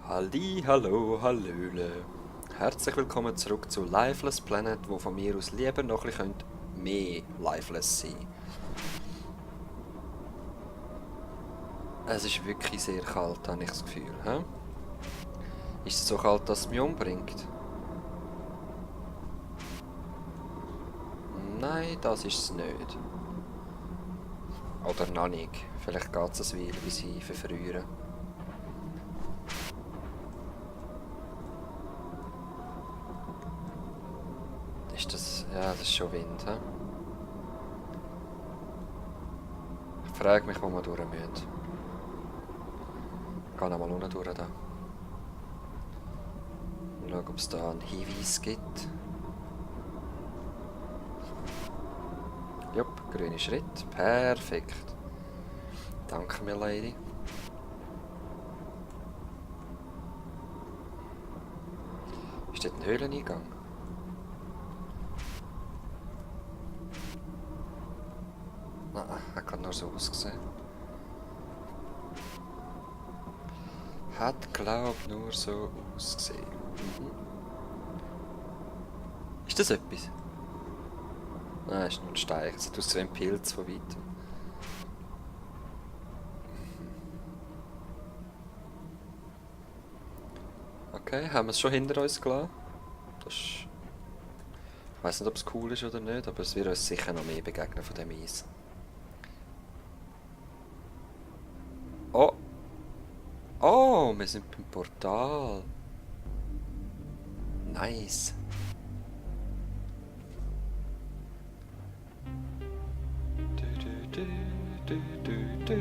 Halli, hallo, hallöle. Herzlich willkommen zurück zu Lifeless Planet, wo von mir aus lieber noch ein bisschen mehr lifeless sein. Es ist wirklich sehr kalt, habe ich das Gefühl. He? Ist es so kalt, dass es mich umbringt? Nein, das ist es nicht. Oder noch nicht. Vielleicht geht es ein Weile, bis ich verfriere. Ist das... Ja, das ist schon Wind, he? Ich frage mich, wo wir durch müssen. Ich gehe nochmal unten durch da. Und schaue, ob es da einen Hinweis gibt. Jupp, grüne Schritt. Perfekt. Danke mir, Lady. Ist dort ein Höhleneingang? Nein, er kann nur so ausgesehen. Hat, glaub, nur so ausgesehen. Mhm. Ist das etwas? Nein, ist nur ein Stein. Es sieht aus wie ein Pilz von weitem. Okay, haben wir es schon hinter uns gelassen? Das ist... Ich weiß nicht, ob es cool ist oder nicht, aber es wird uns sicher noch mehr begegnen von dem Eis. Oh! Oh, wir sind beim Portal. Nice. Du, du, du, du.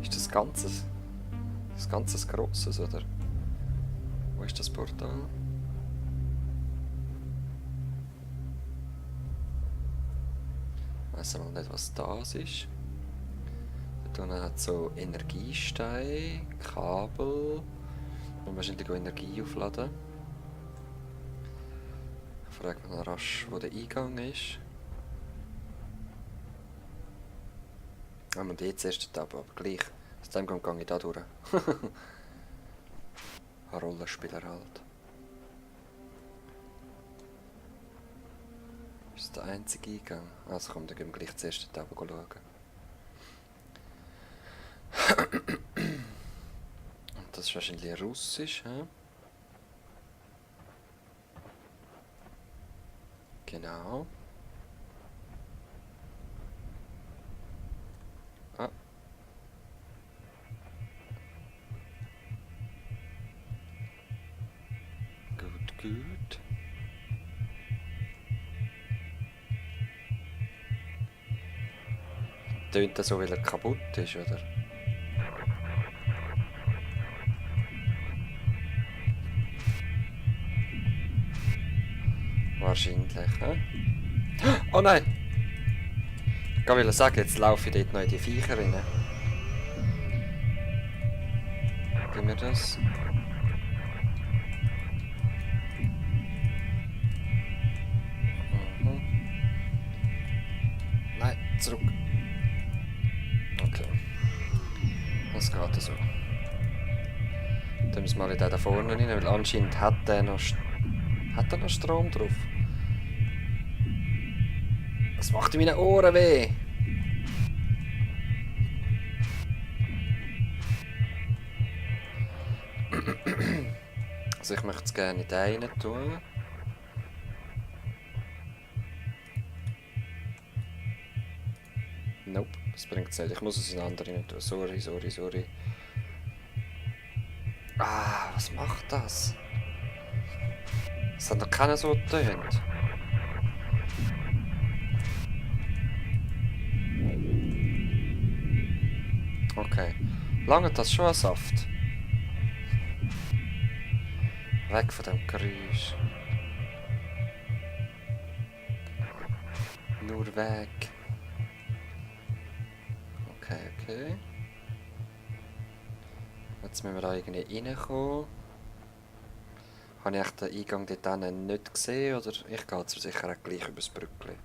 Ist das Ganzes? Das Ganzes Grosses, oder? Wo ist das Portal? Ich weiss mal nicht, was das ist. Da hat es so Energiesteine, Kabel. Und wahrscheinlich auch Energie aufladen. Ich frage mich noch rasch, wo der Eingang ist. Ah, und jetzt erst der Tab, aber gleich. Aus dem Grund gehe ich da durch. Ein Rollenspieler halt. Ist das der einzige Eingang? Also komm, dann gehen wir gleich zuerst den Tab schauen. Und das ist wahrscheinlich Russisch, hä? Genau. Ah. Gut, gut. Tönt das so, weil er kaputt ist, oder? Wahrscheinlich, hä? Oh nein! Ich wollte sagen, jetzt laufe ich dort noch in die Viecher rein. Gib mir das. Mhm. Nein, zurück. Okay. Das geht so. Dann müssen wir mal in den da vorne rein, weil anscheinend hat er noch Strom drauf. Das macht in meinen Ohren weh. Also ich möchte es gerne in den rein tun. Nope, das bringt es nicht. Ich muss es in einen anderen tun. Sorry, sorry, sorry. Ah, was macht das? Das hat noch keiner so getönt. Okay. Lange das schon ein Saft? Weg von dem Geräusch. Nur weg. Okay, okay. Jetzt müssen wir da irgendwie reinkommen. Habe ich den Eingang dort nicht gesehen oder ich gehe zur Sicherheit gleich übers Brückli?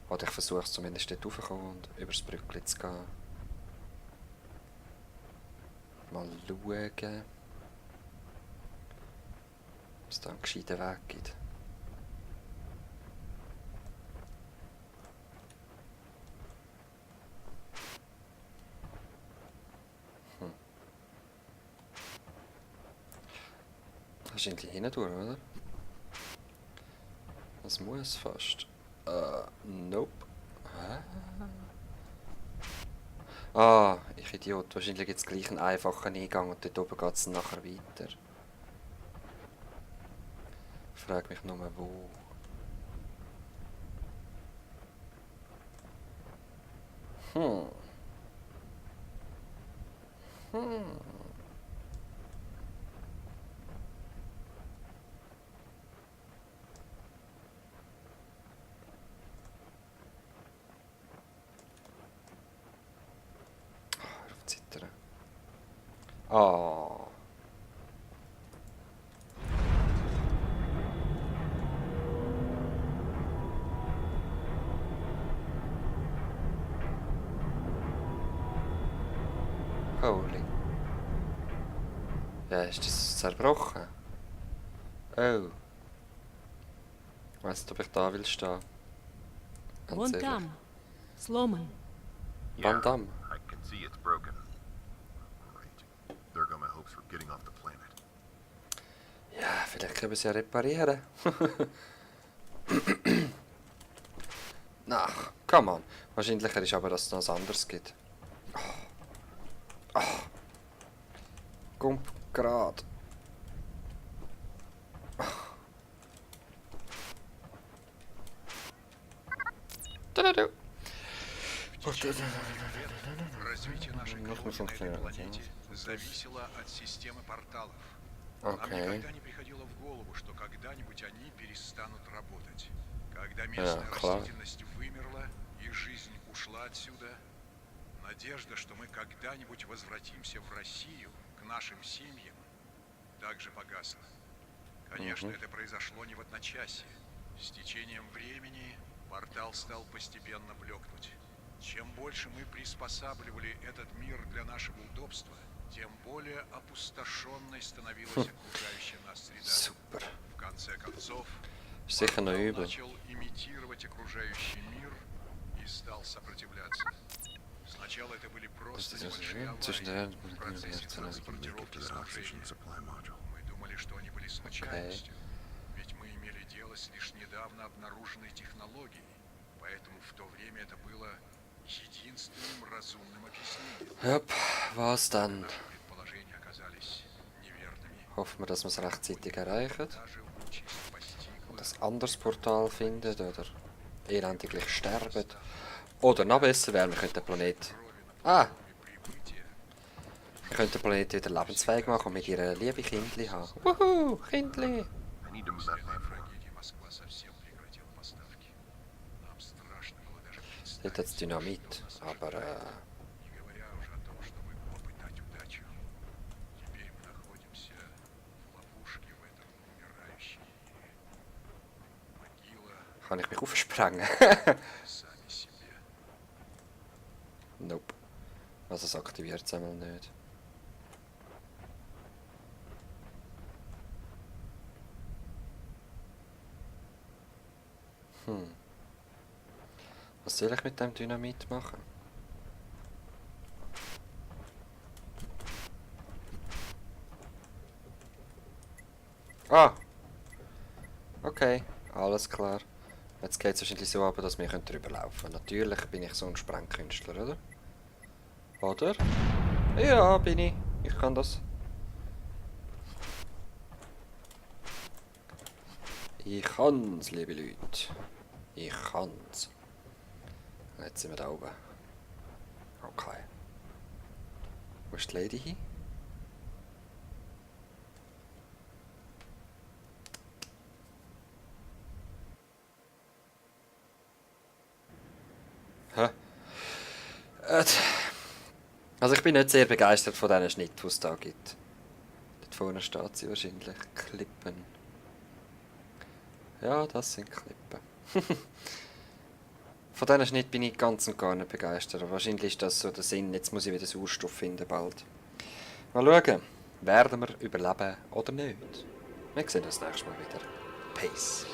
Oder ich versuche es zumindest dort raufzukommen und über das Brückli zu gehen. Mal schauen, ob es da einen gescheiten Weg gibt. Wahrscheinlich hinten durch, oder? Das muss fast. Nope. Hä? Ah, ich Idiot. Wahrscheinlich gibt es gleich einen einfachen Eingang und dort oben geht es nachher weiter. Ich frage mich nur, wo. Hm. Hm. Hör auf zu zittern. Ah. Holy. Ja, ist das zerbrochen? Oh. Ich weiss nicht, ob ich da will stehen. Ganz Вон ehrlich. там, сломан. Van Damme. I can see it's broken. Great. There go my hopes for getting off the planet. Ja, vielleicht können wir es ja reparieren. Ach, come on. Wahrscheinlicher ist aber, dass es noch was anderes gibt. Kommt grad. Du. Развитие нашей Ну, колонии на собственно, этой да. планете зависело от системы порталов. Нам Окей. никогда не приходило в голову, что когда-нибудь они перестанут работать. Когда местная класс. растительность вымерла и жизнь ушла отсюда, надежда, что мы когда-нибудь возвратимся в Россию, к нашим семьям, также погасла. Конечно, это произошло не в одночасье. С течением времени портал стал постепенно блекнуть. Чем больше мы приспосабливали этот мир для нашего удобства, тем более опустошенной становилась окружающая нас среда. Super. В конце концов, Sicher noch портал übel. начал имитировать окружающий мир и стал сопротивляться. Сначала это были просто Das ist also небольшие schön. Zwischen аварии der в процессе транспортировки To the oxygen снабжения. supply module. Мы думали, что они были случайностью, ведь мы имели дело с лишь недавно обнаруженной технологией, поэтому в то время это было единственным разумным объяснением. Jupp, was dann? Наши предположения оказались неверными. Hoffen wir, dass wir es rechtzeitig erreichen. Даже участь постигла Und ein anderes Portal finden oder elendiglich sterben. Oder noch besser wäre, wir könnten den Planet. Ah! прибытия. Wir könnten den Planet wieder lebensfähig machen und mit ihrer liebe Kindli haben. Wuhu! Kindli! I need to map my phone. Трагедии Москва совсем прекратила поставки. Нам страшно было даже Dort hat es Dynamit, aber не говоря уже о том, чтобы попытать удачу. Теперь мы находимся в ловушке в этом умирающем мире. Могила kann ich mich aufsprengen? сами себе. Nope. Also es aktiviert es einmal nicht. Was soll ich mit dem Dynamit machen? Ah! Okay, alles klar. Jetzt geht es wahrscheinlich so ab, dass wir drüber laufen können. Natürlich bin ich so ein Sprengkünstler, oder? Oder? Ja, bin ich. Ich kann das. Ich kann's, liebe Leute. Ich kann's. Jetzt sind wir da oben. Okay. Wo ist die Lady hin? Hä? Also ich bin nicht sehr begeistert von diesen Schnitten, die es da gibt. Dort vorne steht sie wahrscheinlich. Klippen. Ja, das sind Klippen. Von diesen Schnitt bin ich ganz und gar nicht begeistert. Wahrscheinlich ist das so der Sinn, jetzt muss ich wieder Sauerstoff finden bald. Mal schauen, werden wir überleben oder nicht. Wir sehen uns nächstes Mal wieder. Peace.